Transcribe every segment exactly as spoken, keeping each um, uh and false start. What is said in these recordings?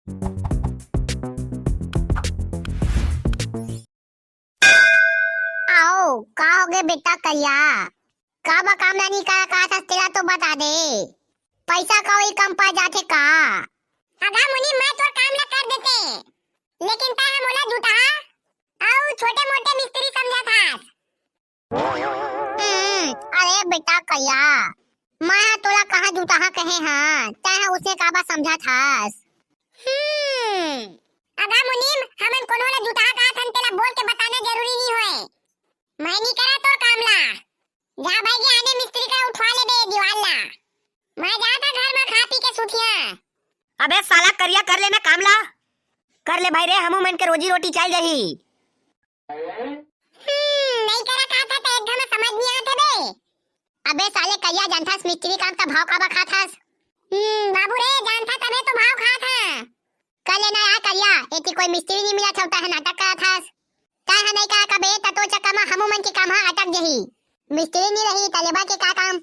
आओ, का होगे बेटा करिया? का बा काम ला नी करा का था, तेला तो बता दे। पैसा कौड़ी कम पड़ जाथे का? अगा मुनीम, मैं तोर काम ला कर देते, लेकिन तैं ह मोला जुटहा अउ छोटे मोटे मिस्त्री समझत हस। हम्म, अरे बेटा करिया, मैं ह तोला कहाँ जुटहा कहे हँव, तैं ह उसे काबर समझत हस? हम्म, अगा मुनीम, हमन कोनो ला जुटहा कहत हन, तेला बोल के बताना जरूरी नी होय। मैं नी करा तोर काम ला। जा भाई के आने मिस्त्री करा उठवा लेबे दीवाल ला। मैं जात हँव घर म खा पी के सुतिया। अबे साला करिया, कर ले ना काम ला। कर ले भाई रे, हमू मन के रोजी रोटी चल जाही। हम्म, नहीं करा कहत हँव त एक घमा समझ नहीं आत हे बे। अबे साले करिया, जानथस मिस्त्री काम त भाव काबर खात हस? हम्म, बाबू रे, जानथँव तभे तो भाव खात हँव। कर ले ना यार करिया, एती कोई मिस्त्री नहीं मिलत हे, तैं ह नाटक करत हस। तैं ह नहीं करा कबे त तोर चक्कर म हमू मन के काम ह अटक जाही। मिस्त्री नहीं रही त लेबर के का काम?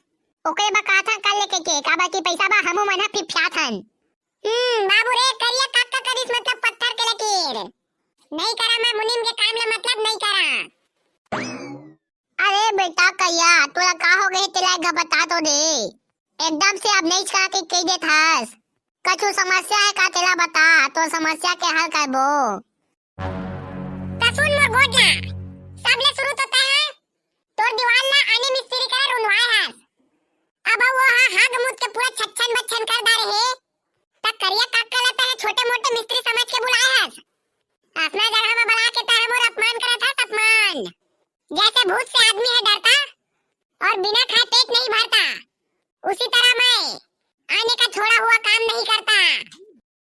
ओकरे बर कहत हँव कर ले के, के, काबर कि पैसा बर हमू मन ह फिफियात हन। हम्म, बाबू रे, करिया काका करिस मतलब पत्थर के लकीर। नहीं करा मैं मुनीम के काम ला, मतलब नहीं करा। अरे बेटा करिया, तोला का होगे हे, तेला एक घ बता तो दे। एकदम से अब नइ करा के कहि देत हस। कछु समस्या हे का, तेला बता, तोर समस्या के हल करबो। त सुन मोर गोठ ला, सबले शुरू तो तैं ह तोर दीवाल ला आने मिस्त्री करा रुंधवाए हस। अब वो ह हाग मूत के पूरा छच्छन बच्छन कर डारे हे, त करिया काका ला तैं ह छोटे मोटे मिस्त्री समझ के बुलाए हस। अपना जगह म बला के तैं ह मोर अपमान करत हस, अपमान। जैसे भूत से आदमी है डरता और बिना खाए पेट नहीं भरता, उसी तरह मैं आने का छोड़ा हुआ काम नहीं करता।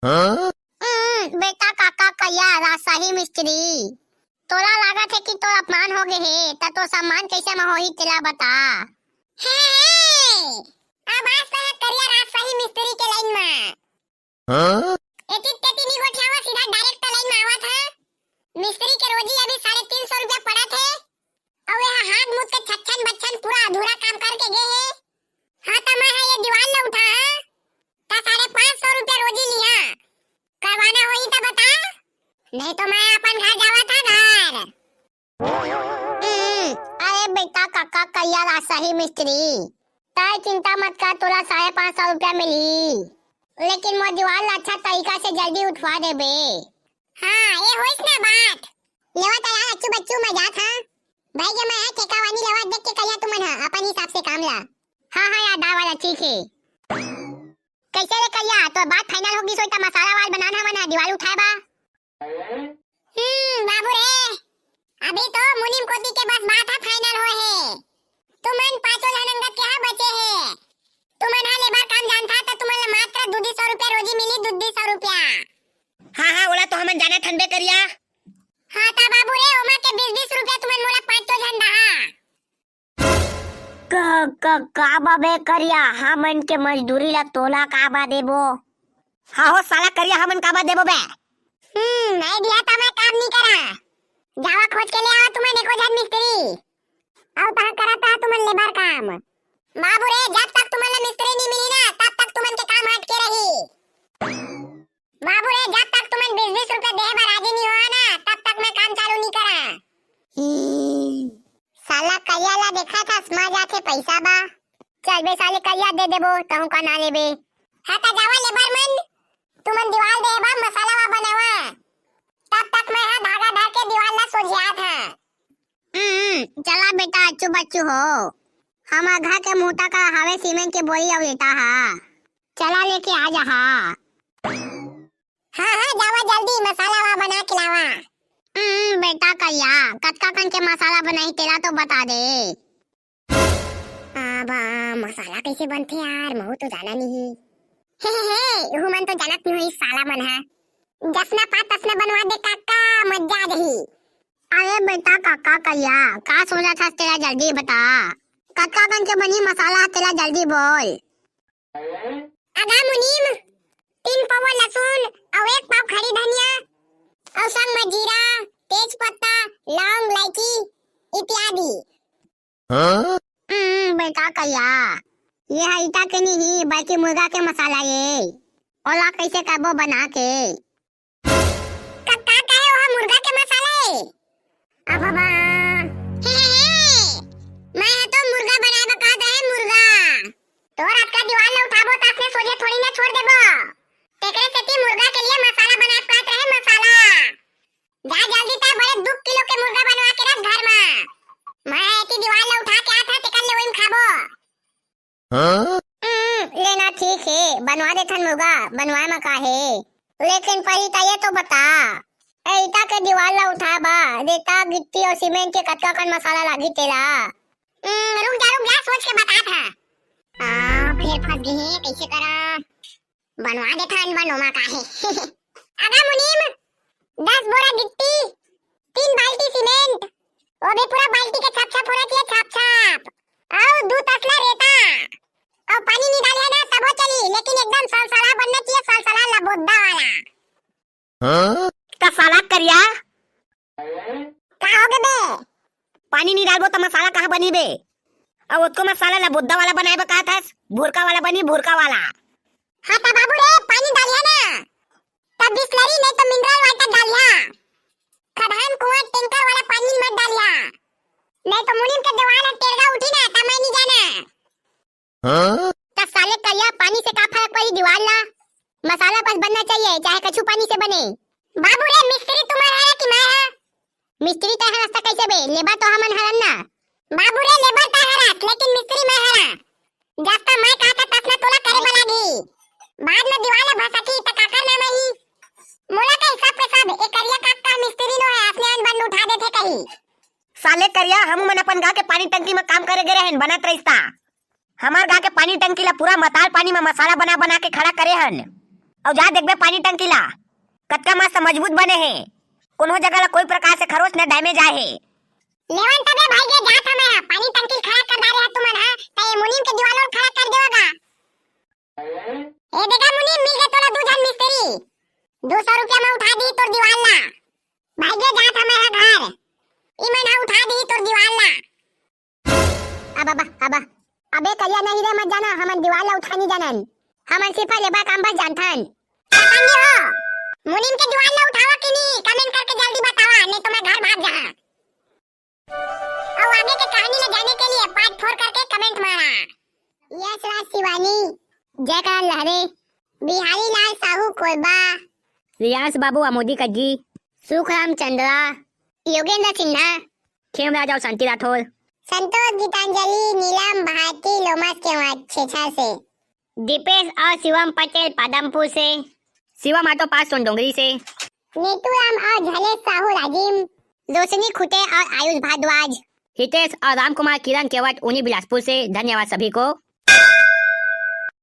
हाँ? हम्म, बेटा काका करिया राजशाही मिस्त्री, तोला लागत हे कि तोर अपमान होगे हे, त तोर सम्मान कइसे म होही तेला बता। हे, हे, अब आज तैं ह करिया राजशाही मिस्त्री के लाइन म। हाँ? एती तेती नी गोठियावा, सीधा direct लाइन म आवत ह। मिस्त्री के रोजी अभी साढ़े तीन सौ रुपया पड़त हे, अउ ये ह हाथ मुत के छच्छन बच्छन पूरा अधूरा काम करके गे हे। हाँ, त मैं ह ये दीवाल ल उठा, हाँ, त साढ़े पाँच सौ रुपया रोजी लिहा। करवाना होही त बता, नहीं तो मैं अपन घर जावत ह घर। हम्म, अरे बेटा काका करिया राजशाही मिस्त्री, तैं चिंता मत कर, तोला साढ़े पाँच सौ रुपया मिलही, लेकिन मोर दीवाल ला अच्छा तरीका से जल्दी उठवा देबे। हाँ, ये होइस ना बात। लेवा त यार अच्छू बच्चू, मैं जात हाँ। भाई के मैं ह ठेका वानी लेवा, देख के करिया तुमन ह अपन हिसाब से काम ला। हाँ, हाँ यार, दा वाला ठीक हे। कइसे रे करिया, तोर बात final हो गिस होही त मसाला वाल बनान हमन ह दीवाल उठाए बा। हम्म, बाबू रे, अभी तो मुनीम कोती के बस बात ह final होए हे। तुमन पाँचों झन अंगत के ह बचे हे। तुमन ह लेबर काम जानथा त तुमन ल मात्र दू दू सौ रुपया रोजी मिली, दू दू सौ रुपया। हाँ, हाँ, ओला तो हमन जानत हन बे करिया। हाँ, त बाबू रे, ओमा के बीस बीस रुपया तुमन मोला पाँचों झन दहा। क-, क-, का बा बे करिया, हमन के मजदूरी ला तोला का बा देबो? हाँ हो साला करिया, हमन का बा देबो बे? हम्म, नहीं दिहा त मैं काम नहीं करा। जावा खोज के ले आवा तुमन एको झन मिस्त्री। अउ तहाँ करा त तुमन लेबर काम। बाबू रे, जब तक तुमन ला मिस्त्री नहीं मिली ना, तब तक तुमन के काम अटके रही। बाबू रे, जब तक तुमन बीस बीस रुपया देहे बर राजी नहीं होहा ना, तब तक मैं काम चालू नहीं करा। ही, साला करिया ला देखा था, समा जाथे पैसा बा। चल बे साले करिया, दे देबो, तहूँ का ना लेबे। हाँ त जावा लेबर मन, तुमन दीवाल देहे बर मसाला वा बनावा, तब तक मैं हा धागा धर के दीवाल ला सोझियात हा। हम्म, चला बेटा, अच्छू बच्चू हो। हमर घर के मुहटा करा हावे सीमेंट के बोरी अउ ईंटा हा। चला लेके आ जा हा। हाँ, हाँ, जावा जल्दी, मसाला वा बना के लावा। हम्म, बेटा करिया, कतका कन के मसाला बनाही, तेला तो बता दे। आ बा, मसाला कइसे बनथे यार, महू तो जाना नहीं। हे, हे, हे, उहू मन तो जानत नहीं होही साला मन हा। जसना पा तसना बनवा दे काका, मजा आ जाही। अरे बेटा काका करिया, का सोचत हस, तेला जल्दी बता। कतका कन के बनही मसाला, तेला जल्दी बोल। अगा मुनीम, तीन पौवा लसुन अउ एक पाव खड़ी धनिया अउ संग म जीरा, तेज पत्ता, लौंग, इलायची इत्यादि। हम्म, बेटा करिया, ये ह ईटा के नहीं, बल्कि मुर्गा के मसाला ये। ओला कइसे करबो बना के? का, का कहे ओहा मुर्गा के मसाला ए? अब बाबा। हे, हे, हे। मैं ह तो मुर्गा बनाए बर कहत रहे, मुर्गा। तोर अतका दीवाल ल उठाबो त असने सोझे थोड़ी ना छोड़ देबो। तेकरे सेती मुर्गा के लिए मसाला बनाए बर कहत रहे, मसाला। जा जल्दी त बड़े दू किलो के मुर्गा बनवा के रख घर म। मैं एती दीवाल ल उठा के आत हंव, तेकर ले ओही म खाबो। हाँ? हम्म, लेना ठीक हे, बनवा देथन मुर्गा, बनवाए म का हे। लेकिन पहिली त ये तो बता, ए ईटा के दीवाल ला उठाए बर रेता, गिट्टी अउ सीमेंट के कतका कन मसाला लागही तेला? हम्म, रुक जा, रुक जा, सोच के बतात हंव। आ, फेर फंस गे हे, कइसे करंव? बनवा देथन, बनो म का हे। अगा मुनीम, दस बोरा गिट्टी, तीन बाल्टी सीमेंट, वो भी पूरा बाल्टी के छप छप होना चाहिए, छप छप, अउ दू तसला रेता, अउ पानी नइ डाले ना तभो चली, लेकिन एकदम सलसला बनना चाहिए, सलसला लबोद्दा वाला। हाँ? त साला करिया, का हो गे बे? पानी नइ डालबो त मसाला कहाँ बनही बे? अउ ओतको मसाला लबोद्दा वाला बनाए बर कहत हस, भुरका वाला बनही, भुरका वाला। हाँ त बाबू रे, पानी डालिहा ना, त बिसलरी नहीं त मिनरल वाटर डालिहा। खदान कुआं टैंकर वाला पानी मत डालिहा, नहीं त मुनीम के देवाल ह टेरगा उठी ना, त मैं नइ जानंव। हाँ? त साले करिया, पानी से का फरक पड़ही दीवाल ला? मसाला बस बनना चाहिए, चाहे कछु पानी से बने। बाबू रे, मिस्त्री तुमन हरा कि मैं हा? मिस्त्री तैं हरस त कइसे बे? लेबर तो हमन हरन ना। बाबू रे, लेबर तैं हरस, लेकिन मिस्त्री मैं हरा। जस त मैं कहत हंव तस न तोला करे बर लागही। बाद म दीवाल ह भसकही त काकर नाम आही? मोला कही सब के सब, ए करिया काका मिस्त्री नो हे, असने अनबन उठा देथे कही। साले करिया, हमू मन अपन गांव के पानी टंकी म काम करे गे रहेन, बनत रहिस ता। हमर गांव के पानी टंकी ला पूरा मताल पानी म मसाला बना बना के खड़ा करे हन। अउ जा देखबे पानी टंकी ला, कतका मस्त मजबूत बने हे। कोनो जगह ला कोई प्रकार से खरोच न डैमेज आए हे। लेवन तबे भाई गे जात हंव मैं हा, पानी टंकी खड़ा कर डारे हा तुमन हा, त ये मुनीम के दीवाल और खड़ा कर देवा गा। ए देखा मुनीम, मिल गे तोला दू झन मिस्त्री, दू सौ रुपया म उठा दी तोर दीवाल ला। भाई गे जात हंव मैं हा घर, इमन हा उठा दी तोर दीवाल ला। अब, अब, अब, अबे करिया नहीं रे, मत जाना, हमन दीवाल ला उठा नइ जानन। हमन सिर्फ लेबर काम बर जानथन। पसंद हो? मुनीम के दीवाल ला उठावा कि नहीं? कमेंट करके जल्दी बतावा, नहीं तो मैं घर भाग जाहा। अउ आगे के कहानी ला जाने के लिए पार्ट फोर करके कमेंट मारा। यश राज शिवानी, जयकरण लहरे, बिहारी लाल साहू कोरबा, रियांश बाबू अमोदी कज्जी, सुखराम चंद्रा, योगेंद्र सिन्हा, खेमराज अउ शांति राठौर, संतोष गीतांजलि, नीलम भारती लोमस के वहाँ छेछा से, दीपेश अउ शिवम पटेल पादमपुर से, शिवम ऑटो पास सोनडोंगरी से, नीतू राम अउ झलेश साहू राजिम, रोशनी खुटे अउ आयुष भारद्वाज, हितेश अउ रामकुमार किरण केवट उनी बिलासपुर से। धन्यवाद सभी को।